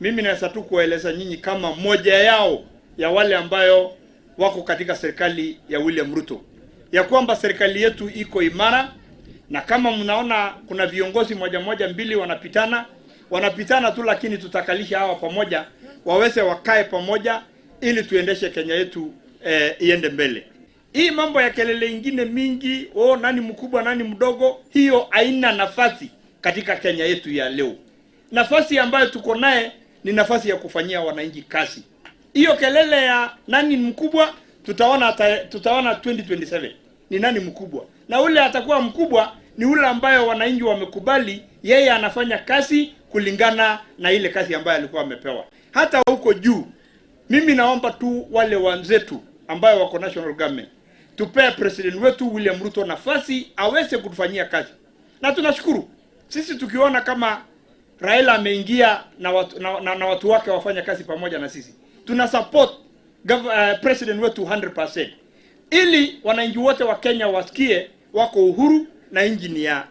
Mimi naweza tu kuwaeleza nyinyi kama moja yao ya wale ambayo wako katika serikali ya William Ruto ya kwamba serikali yetu iko imara, na kama mnaona kuna viongozi moja moja mbili wanapitana, wanapitana tu, lakini tutakalisha hawa pamoja, waweze wakae pamoja ili tuendeshe Kenya yetu iende mbele. Hii mambo ya kelele ingine mingi, oh, nani mkubwa nani mdogo, hiyo haina nafasi katika Kenya yetu ya leo. Nafasi ambayo tuko naye ni nafasi ya kufanyia wananchi kazi. Hiyo kelele ya nani mkubwa tutaona, tutaona 2027 ni nani mkubwa, na ule atakuwa mkubwa ni ule ambayo wananchi wamekubali yeye anafanya kazi kulingana na ile kazi ambayo alikuwa amepewa. Hata huko juu, mimi naomba tu wale wenzetu ambayo wako national government tupee president wetu William Ruto nafasi aweze kutufanyia kazi, na tunashukuru sisi tukiona kama Raila ameingia na watu wake wafanya kazi pamoja na sisi, tuna support president wetu 100% ili wananchi wote wa Kenya wasikie wako uhuru na nchi ni ya